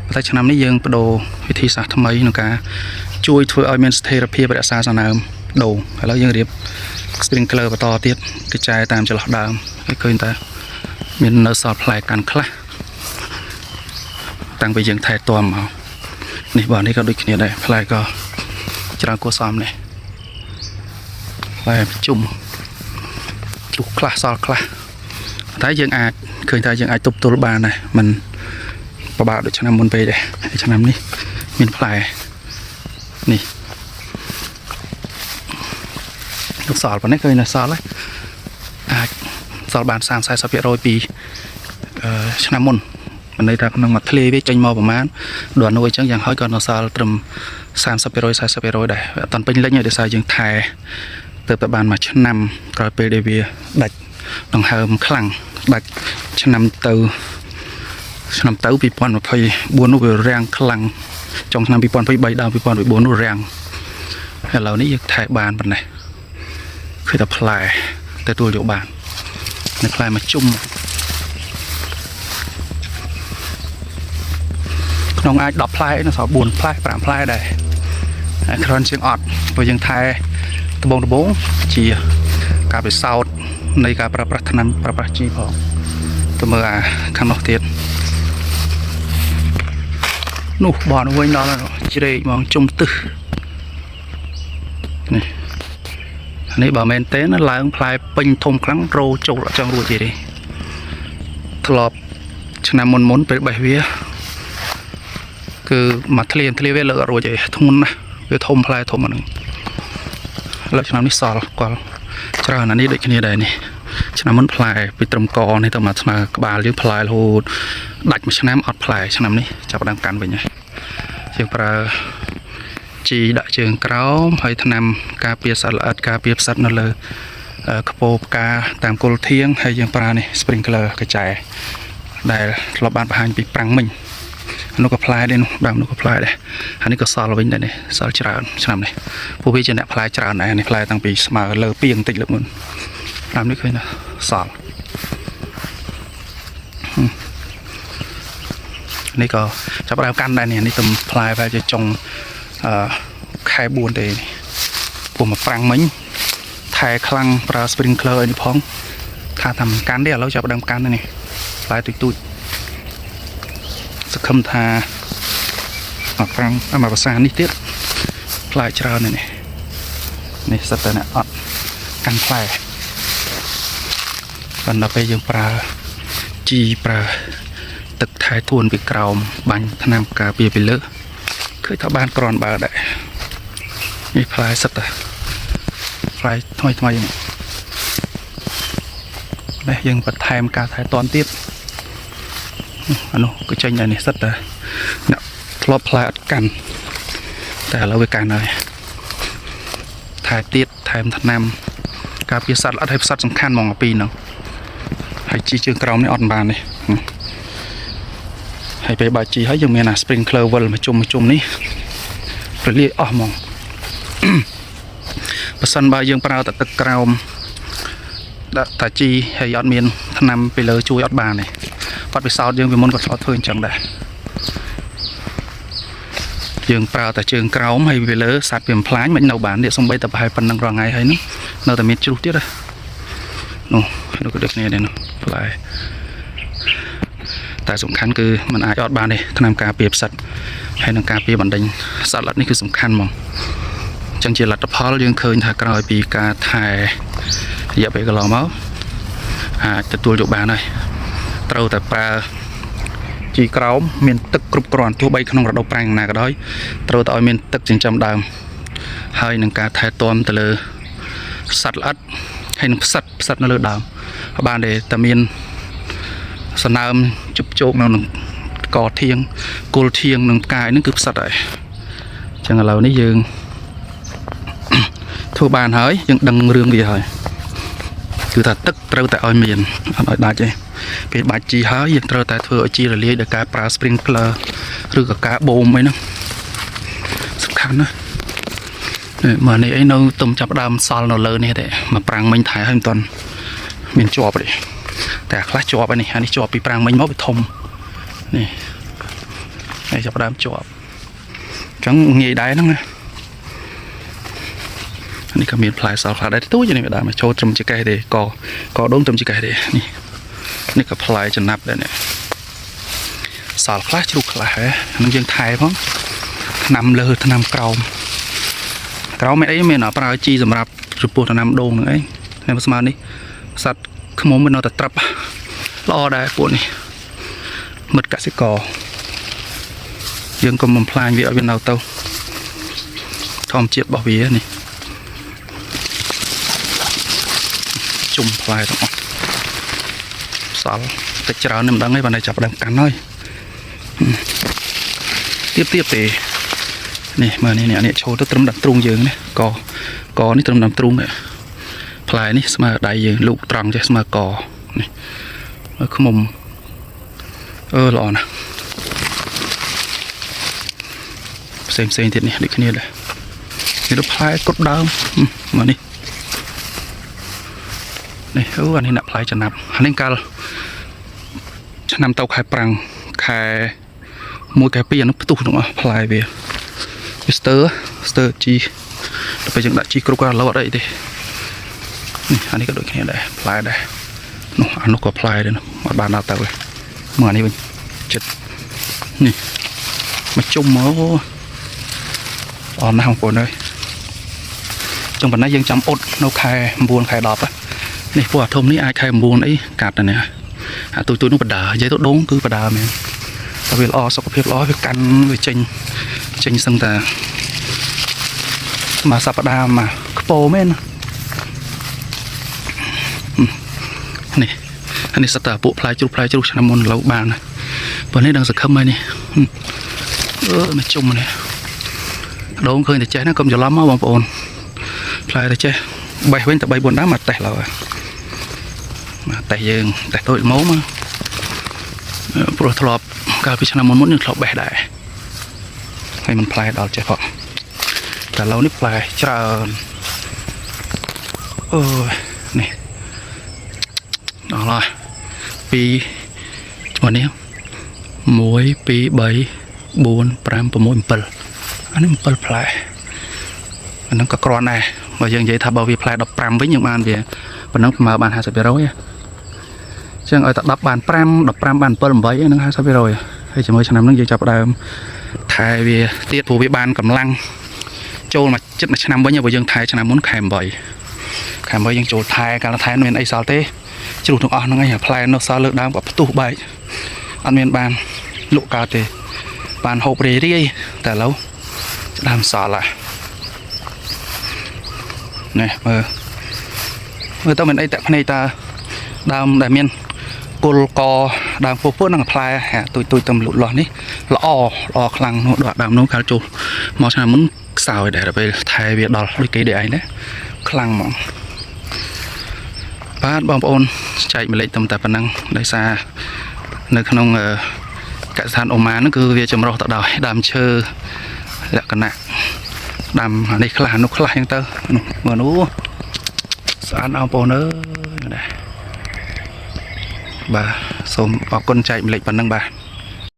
ប៉ុន្តែឆ្នាំនេះយើងបដូរវិធីសាស្ត្រថ្មីក្នុងការជួយធ្វើឲ្យមានស្ថិរភាពរក្សាសំណើមដូងឥឡូវយើងរៀប sprinkler បន្តទៀតកញ្ចែតាមចន្លោះដើមហើយឃើញតែមាននៅសល់ផ្លែកាន់ខ្លះតាំងពីយើងថែទាំមកនេះបាទនេះក៏ដូចគ្នាដែរផ្លែក៏ច្រើនគួរសមនេះផ្លែជុំជ្រុះខ្លះសល់ខ្លះប៉ុន្តែយើងអាចឃើញថាយើងអាចទប់ទល់បានដែរมันពិបាកដូចឆ្នាំមុនពេកដែរហើយឆ្នាំនេះមានផ្លែនេះលោកសល់ប៉ុណ្ណេះឃើញនៅសល់ហើយអាចសល់បាន30 40%ពីឆ្នាំមុនមិនន័យថាក្នុងមួយធ្លាយវាចេញមកប្រហែលដល់នោះអញ្ចឹងយ៉ាងហោចក៏នៅសល់ត្រឹម30% 40%ដែរវាអត់តាន់ពេញលេញទេដោយសារយើងថែទៅតែបានមួយឆ្នាំក្រោយពេលដែលវាដាច់ដង្ហើមខ្លាំងដាច់ឆ្នាំទៅឆ្នាំទៅ2024នោះវារាំងខ្លាំងចុងឆ្នាំ2023ដល់2024នោះរាំងឥឡូវនេះយើងថែបានប៉ុណ្ណេះឃើញតែផ្លែទទួលយកបាននៅផ្លែមួយជុំក្នុងអាច10ផ្លែនៅសល់4ផ្លែ5ផ្លែដែរហើយគ្រាន់ជាងអត់ព្រោះយើងថែដបងដបងជាការពិសោធន៍នៃការប្រើប្រាស់ថ្នាំប្រើប្រាស់ជីផងទៅមើលអាខាងនោះទៀតនោះបនវិញដល់ហើយជ្រែកហ្មងជុំទឹះនេះអានេះបើមែនទេណាឡើងផ្លែពេញធំខ្លាំងរោចូលអត់ចង់រួចទៀតទេធ្លាប់ឆ្នាំមុនមុនពេលបេះវាគឺមួយធ្លាធ្លាវាលើកអត់រួចទេធ្ងន់ណាស់វាធំផ្លែធំអាហ្នឹងឥឡូវឆ្នាំនេះសល់គាត់ច្រើនអានេះដូចគ្នាដែរនេះឆ្នាំមុនផ្លែពីត្រឹមកនេះទៅមកស្មើក្បាលយើងផ្លែរហូតដាច់មួយឆ្នាំអត់ផ្លែឆ្នាំនេះចាប់ផ្ដើមកាន់វិញហើយយើងប្រើជីដាក់ជើងក្រោមហើយថ្នាំការពារសត្វល្អិតការពារផ្សិតនៅលើខ្ពោផ្កាតាមគល់ធៀងហើយយើងប្រើនេះ sprinkler កញ្ចែដែលធ្លាប់បានបង្ហាញពីប្រាំងមិញអានោះក៏ផ្លែដែរនោះដើមនោះក៏ផ្លែដែរអានេះក៏សល់វិញដែរនេះសល់ច្រើនឆ្នាំនេះពួកវាជាអ្នកផ្លែច្រើនដែរនេះផ្លែតាំងពីស្មើលើពីងបន្តិចលើកមុនដើមនេះឃើញថាសល់នេះក៏ចាប់ផ្ដើមកាន់ដែរនេះនេះទំផ្លែប្រហែលជាចុងអឺខែ4ទេនេះពួកមកប្រាំងមិញថែខ្លាំងប្រើ sprinkler អីនេះផងថាថាមិនកាន់ទេឥឡូវចាប់ផ្ដើមកាន់ហើយនេះផ្លែទូចទូចសង្ឃឹមថាមកប្រាំងមកភាសានេះទៀតផ្លែច្រើននេះនេះសិតតែអ្នកអត់កាន់ផ្លែប៉ុន្តែពេលយើងប្រើជីប្រើទឹកថែទួនពីក្រោមបាញ់ថ្នាំការពារពីលើឃើញថាបានក្រាន់បើដែរនេះផ្លែសិតតែផ្លែថ្មីថ្មីនេះនេះយើងបន្ថែមការថែទាំទៀតអានោះក៏ចេញដែរនេះសិតតែអ្នកធ្លាប់ផ្លែអត់កាន់តែឥឡូវវាកាន់ហើយថែទៀតថែមថ្នាំការពារសត្វល្អិតហើយផ្សត្វសំខាន់ហ្មងអាពីរហ្នឹងហើយជីជើងក្រោមនេះអត់បានទេហើយពេលបើជីហើយយើងមានអា sprinkler វិលមួយជុំមួយជុំនេះរលាយអស់ហ្មង បើសិនបើយើងប្រើតែទឹកក្រោមដាក់តាជីហើយអត់មានថ្នាំពីលើជួយអត់បានទេបាត់ពិសោធន៍យើងពីមុនក៏ធ្លាប់ធ្វើអញ្ចឹងដែរយើងប្រើតែជើងក្រោមហើយពីលើសត្វវាបំផ្លាញមិននៅបាននេះសំបីតែប្រហែលប៉ុណ្្នឹងរាល់ថ្ងៃហើយនេះនៅតែមានជ្រុះទៀតណានោះនោះក៏ដូចគ្នាដែរនោះផ្លែតែសំខាន់គឺมันអាចអត់បានទេថ្នាំការពារផ្សិតហើយនឹងការពារបណ្ដេញសត្វល្អិតនេះគឺសំខាន់ហ្មងអញ្ចឹងជាលទ្ធផលយើងឃើញថាក្រោយពីការថែរយៈពេលកន្លងមកអាចទទួលយកបានហើយត្រូវតែប្រើជីក្រោមមានទឹកគ្រប់គ្រាន់ទោះបីក្នុងរដូវប្រាំងណាក៏ដោយត្រូវតែឲ្យមានទឹកចិញ្ចឹមដើមហើយនឹងការថែទាំទៅលើសត្វល្អិតហើយនឹងផ្សិតផ្សិតនៅលើដើមឲ្យបានទេតែមានសនើមជប់ជោកនៅនឹងកធៀងគល់ធៀងនឹងផ្កាយហ្នឹងគឺផ្សិតហើយអញ្ចឹងឥឡូវនេះយើង ធ្វើបានហើយយើងដឹងរឿងវាហើយគឺថាទឹកត្រូវតែឲ្យមានអត់ឲ្យដាច់ទេពេលបាច់ជីហើយយើងត្រូវតែធ្វើឲ្យជីរលាយដោយការប្រើ sprinkler ឬក៏ការបូមអីហ្នឹងសំខាន់ណាស់នេះមកនេះអីនៅទុំចាប់ដើមសល់នៅលើនេះទេមកប្រាំងមិញថែហើយមិនទាន់មានជាប់ទេតែអាខ្លះជាប់ហើយនេះអានេះជាប់ពីប្រាំងមិញមកវាធំនេះ ហើយចាប់ផ្ដើមជាប់អញ្ចឹងងាយដែរហ្នឹងណានេះក៏មានផ្លែសល់ខ្លះដែរទូចនេះវាដើមមកចូលត្រឹមចកេះទេកកដូងត្រឹមចកេះទេនេះនេះក៏ផ្លែចំណាប់ដែរនេះសល់ខ្លះជ្រុះខ្លះហ៎ហ្នឹងយើងថែផងថ្នាំលើថ្នាំក្រោមក្រោមមានអីមានប្រើជីសម្រាប់ចំពោះថ្នាំដូងហ្នឹងឯងហើយស្មើនេះសត្វខ្មុំវានៅតែត្រាប់ល្អដែរពួកនេះមិត្តកសិករយើងកុំបំផ្លាញវាឲ្យវានៅទៅធម្មជាតិរបស់វានេះជុំផ្លែទាំងអស់សល់តែច្រើននេះមិនដឹងទេបានតែចាប់ដើមកាន់ហើយទៀបទៀបទេនេះមើលនេះនេះឈោទៅត្រឹមដល់ទ្រូងយើងនេះកកនេះត្រឹមដល់ទ្រូងនេះផ្លែនេះស្មើដៃយើងលូកត្រង់ចេះស្មើកនេះមើលខ្មុំអឺល្អណាស់ផ្សេងផ្សេងទៀតនេះដូចគ្នាដែរនេះទៅផ្លែគ្រប់ដើមមកនេះនេះអូអានេះអ្នកផ្លែចំណាប់អានេះកាលឆ្នាំទៅខែប្រាំងខែ1ខែ2អានោះផ្ទុះទាំងអស់ផ្លែវាវាស្ទើស្ទើជីដល់ពេលយើងដាក់ជីគ្រប់ក៏ឥឡូវអត់អីទេនេះអានេះក៏ដូចគ្នាដែរផ្លែដែរនោះអានោះក៏ផ្លែដែរនោះអត់បានដល់ទៅទេមើលអានេះវិញចិត្តនេះមកជុំមកអរណាស់បងប្អូនអើយចុងប៉ុណ្ណេះយើងចាំអ៊ុតនៅខែ9ខែ10នេះពួកអាធំនេះអាចខែ9អីកាត់ទៅនេះអាទូចទូចនោះបដានិយាយទៅដងគឺបដាមែនតែវាល្អសុខភាពល្អវាកាន់វាចេញចេញសឹងតាមួយសប្តាហ៍មកខ្ពោមែននេះអានេះសត្វតែពួកផ្លែជ្រុះផ្លែជ្រុះឆ្នាំមុនឡូវបានបើនេះដឹងសង្ឃឹមហើយនេះអឺមកជុំនេះដងឃើញតែចេះណាកុំច្រឡំមកបងប្អូនផ្លែតែចេះបេះវិញតែ3 4ដើមមកតេះឡើយមកតេះយើងតេះតូចមកមកព្រោះធ្លាប់កាលពីឆ្នាំមុនមុនយើងធ្លាប់បេះដែរហើយมันផ្លែដល់ចេះផងតែឡូវនេះផ្លែច្រើនអឺនេះដល់ហើយពីឈ្មោះនេះ1 2 3 4 5 6 7អានេះ7ផ្លែអាហ្នឹងក៏គ្រាន់ដែរបើយើងនិយាយថាបើវាផ្លែ15វិញយើងបានវាប៉ុណ្ណឹងប្រមាណបាន50%អញ្ចឹងឲ្យតែ10បាន5 15បាន7 8ហ្នឹង50%ហើយជាមួយឆ្នាំហ្នឹងយើងចាប់ដើមថែវាទៀតព្រោះវាបានកម្លាំងចូលមកចិត្តមួយឆ្នាំវិញបើយើងថែឆ្នាំមុនខែ8ខែ8យើងចូលថែកាលថែមានអីសល់ទេជ្រុះទាំងអស់ហ្នឹងឯងផ្លែនៅសល់លើដើមក៏ផ្ទុះបែកអត់មានបានលក់កើតទេបានហូបរាយរាយតែឥឡូវដើមសល់ហ่ะនេះមើលមើលទៅមិនអីតាក់ភ្នែកតើដើមដែលមានគល់កដើមពោះពោះនឹងផ្លែទូចទូចទៅលូតលាស់នេះល្អល្អខ្លាំងនោះដល់ដើមនោះកាលចូលមកឆ្នាំមុនខ្សោយដែរដល់ពេលថែវាដល់ដូចគេដូចឯងណាខ្លាំងហ្មងបាទបងប្អូនចែកម្លេចតែប៉ុណ្ណឹងដោយសារនៅក្នុងកសិដ្ឋានអូម៉ានហ្នឹងគឺវាចម្រុះទៅដោយដើមឈើលក្ខណៈដើមនេះខ្លះនោះខ្លះអញ្ចឹងទៅនោះមើលនោះស្អាតអស់បងប្អូនអើយណាបាទសូមអរគុណចែកម្លេចប៉ុណ្ណឹងបាទ។